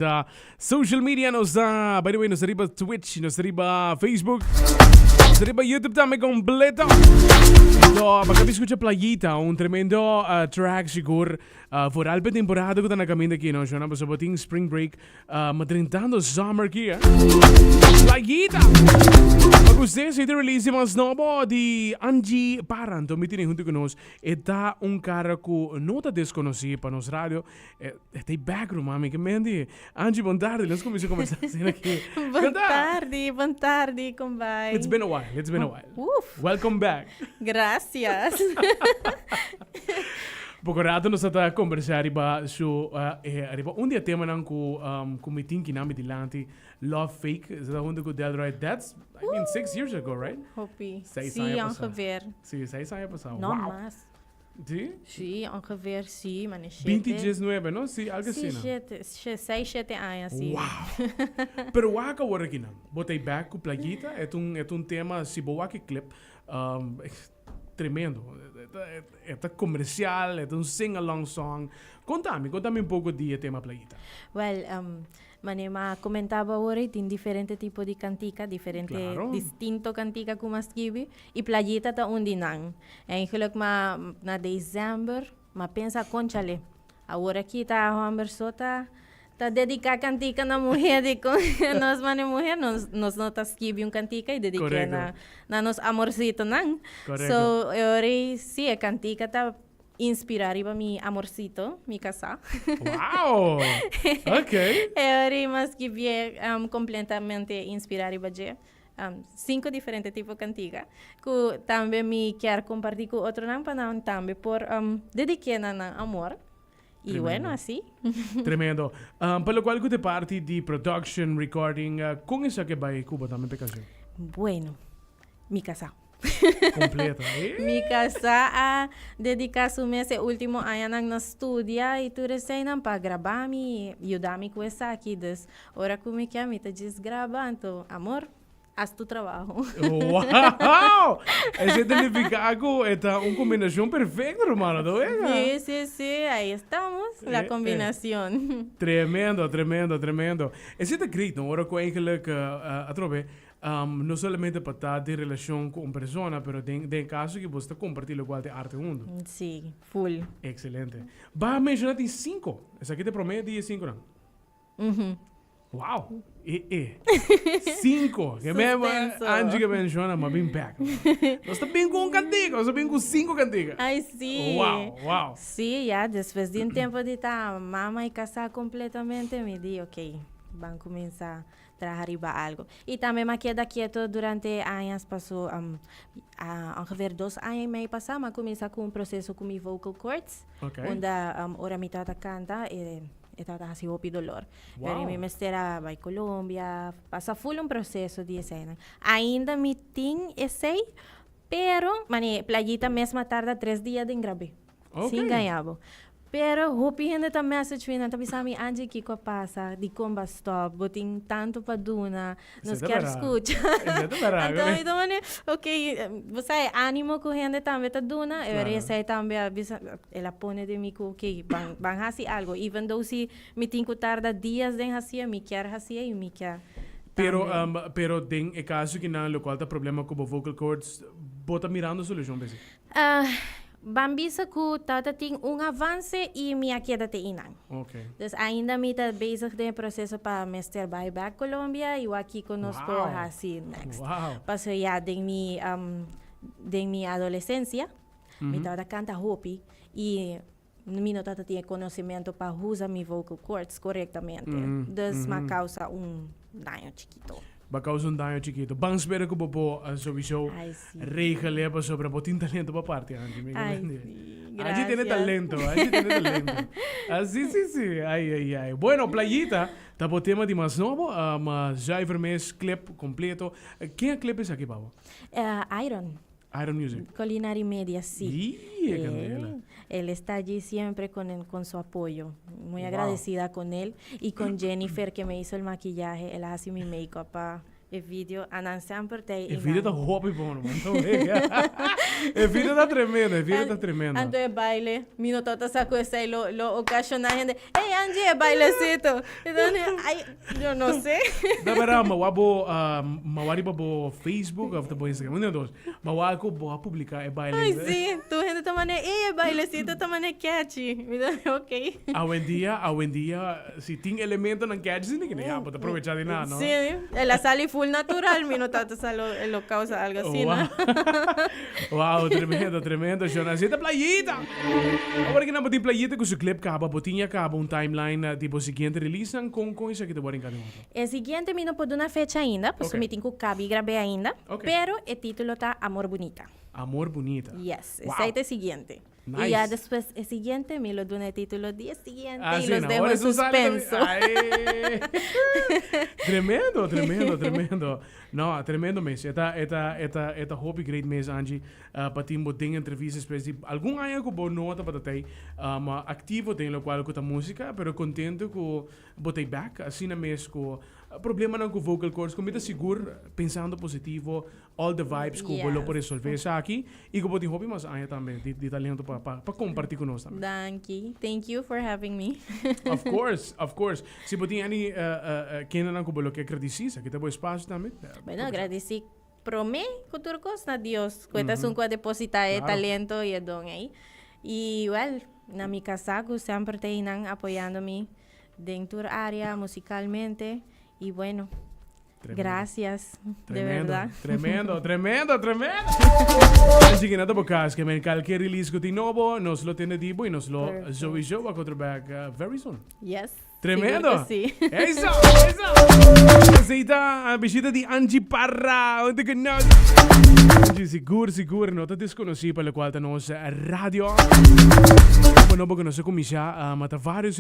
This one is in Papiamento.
Ta social media nos ta, by the way, nos ta riba Twitch, nos ta riba Facebook, nos ta riba YouTube tambe completo. So, pa kabi escucha Playita, un tremendo track sigur, vooral pe temporada ku ta na kaminda aki, no, Shona, pasobra bo tin spring break, ma drentando summer aki, eh. Playita! Pa ku usted si ta release di mas nobo di Angie Parra, anto mi tene hunto ku nos, e ta un kara ku no ta deskonosí pa nos radio. E ta back ruman mi ke mendi. Angie, bon tardi. Nos kuminsá kombersá asina aki. Bon tardi, bon tardi, kon bai? It's been a while, it's been a while. Uf. Welcome back. Gracias. Poko rato nos ta ta kombersá riba su riba un di e temanan ku ku mi tin kinan mi dilanti, Love Fake. Esei ta huntu ku Delroy. That's, I mean, 6 years ago, right? Hopi. 6 Sí, aña pasá. ongeveer. Sí, 6 aña pasá. No Wow. mas. Sí? Sí, ongeveer sí, mane 7. 2019, no? Sí, algo Sí, asina. 7, 6, 7 aña, sí. Wow! Pero wak awor aki nan. Bo ta back ku Playita. E ta un tema, si bo wak e clip, tremendo. E ta comercial, e ta un sing-along song. Contami un poco di e tema Playita. Well, mane m'a comentaba awor, tin diferente tipo di cantica, diferente distinto cantica cu m'a skibi. Y Playita ta un di nan. Eigenlijk ma na december, m'a pensa conchale. Awor aki ta homber so ta dedica cantica na muher di con nos mane muher nos no ta skibi un cantica y dedica na nos amorcito nan. So, awor si e cantica ta inspira riba mi amorcito, mi casá. Awor m'a skibi completamente inspira riba dje. Cinco diferente tipo cantica cu tambe mi kier comparti cu otronan pa nan tambe por dedica na nan amor. Y bueno, así. Tremendo. Pa locual cu ta parti di production, recording, con esaki a bay cu bo tambe p'e cancion? Bueno, mi casá. Completo. Mi casá a dedica su mes e ultimo añanan na studia y tur eseinan pa graba mi, yuda mi cu esaki. Dus ora cu mi kier mi ta djis graba, anto amor, haz tu trabajo. Wow! Esei ta nifica cu e ta un combinacion perfecto, hermano, ta wega? Sí, ahí estamos, la combinacion. Tremendo, tremendo, tremendo. Esei ta great, no? Ora cu eigenlijk atrobe, no solamente pa ta den relacion cu un persona, pero den caso cu bo ta comparti locual ta arte hunto. Sí, full. Excelente. Bo a menciona tin cinco. Esaki ta e prome di e cinco nan? Wow! E. Cinco. Que me Suspenso. Angie cu menciona, m'a bin back. Nos ta bin cu un cantica, nos ta bin cu cinco cantica. Ay, sí. Wow. Sí, ya, despues di un tempo di ta mama y casa completamente, mi di, ok, ban cuminsa traha riba algo. Y tambe m'a keda quieto durante añas paso, ongeveer 2 aña y mei pasa, m'a cuminsa cu un proceso cu mi vocal cords. Unda ora mi tata canta, e tata hasi hopi dolor. Pero mi mester a bai Colombia, pasa full un proceso di esei. Ainda mi tin esei, pero, mane, Playita mes m'a tarda 3 dia den grab'e. Sin gaña bo. Pero hopi hende ta message mi, nan ta bisa mi: "Angie, kiko a pasa? Di con b'a stop? Bo tin tanto pa duna. Nos Esei ta kier berdad. scucha." Esei ta berdad, Anto mi ta mane, ok, bo sa animo cu hende tambe ta duna, e esei tambe a bisa, el a pone den mi cu ok, ban hasi algo. Even though si mi tin cu tarda dias den haci'e, mi kier haci'e y mi kier Pero, tambe. Pero den e caso cu nan locual ta problema cu bo vocal cords, bo ta mirando solucion pa esei? Ban bisa cu tata tin un avance y mi a keda te einan. Dus ainda mi ta bezig den e proceso pa mester bai back Colombia y wak kico nos por hasi next. Paso ya den mi adolescencia, mi tabata canta hopi y mi no tata tin conocimento pa usa mi vocal cords correctamente. Dus m'a causa un daño chikito. B'a causa un daño chikito. Ban spera cu bo por sowieso Ay, sí. regel pasobra bo tin talento pa parti, Angie. Mi Ay, comprende. sí. Angie tiene Gracias. talento, Angie tiene talento. Ah, sí. Ay, ay, ay. Bueno, Playita, ta bo tema di mas nobo, zuiver mes, clip completo. Ken a clip esaki pa bo? Iron. Iron Music. Culinary Media, sí. Y candela. Él está allí siempre con su apoyo. Muy agradecida con él y con Jennifer, que me hizo el maquillaje. Él hace mi make-up pa E video anan semper ta E video ta hopi bon, man. E video ta tremendo, e video ta tremendo. Anto e baile, mi no tabata sa cu esey lo lo ocasiona hende, Hey Angie, e bailecito. Ay, yo no sé. Da bera, ma wa bo, ma wa riba bo Facebook of ta bo Instagram, un di dos. Ma wa cu bo a publica e baile. Ay, sí, tur hende ta mane, ey, e bailecito ta mane catchy. Mi ta, ok. Awendia, awendia, si tin elementonan catchy, si ni ya, bo ta aprovecha di nan, no? Sí, el a sali full natural, mi no tabata sa lo, lo causa algo asina. Wow, tremendo, tremendo, Shona. Así ta Playita! Awor aki nan bo tin Playita cu su clip caba, bo tin ya caba un timeline di bo siguiente releasenan, con, con esaki ta worde encadi otro? E siguiente mi no por duna fecha ainda, pasobra mi tin cu cabi grab'é ainda, pero e titulo ta Amor Bunita. Amor Bunita. Yes, esei ta e siguiente. Nice. Y ya despues e siguiente mi lo duna e titulo di e siguiente y los dejo en suspenso. Tremendo, tremendo, tremendo. No, tremendo mes. E ta, e ta, e ta, e ta hopi great mes, Angie, pa tin bo den entrevista despues di algun aña cu bo no tabata tey, activo den locual cu ta musica, pero contento cu Bo ta back asina mes cu problemanan cu vocal cords cu mi ta sigur pensando positivo all the vibes cu bo lo por resolve esaki y cu bo tin hopi mas aña tambe di talento pa pa comparti cu nos tambe. Danki. Thank you for having me. Of course, of course. Si bo tin any kendenan cu bo lo ke gradisi, esaki ta bo espacio tambe. Bueno, gradisi prome cu tur cos na Dios cu e ta esun cu a deposita e talento y e don ey. Y well, na mi casa cu semper ta eynan apoyando mi den tur area musicalmente y bueno, gracias de verdad. Tremendo, tremendo, tremendo. Así que nada bo cas que men calke release cu tin nobo, nos lo tende di bo y nos lo sowieso wak otro back very soon. Yes. Tremendo. Sigur cu si. Eso, eso. Esey ta bishita di Angie Parra. Unda cu nos. Angie, sigur, sigur no ta desconoci pa locual ta nos radio. Bueno, bo conoce cuminsa mata varios.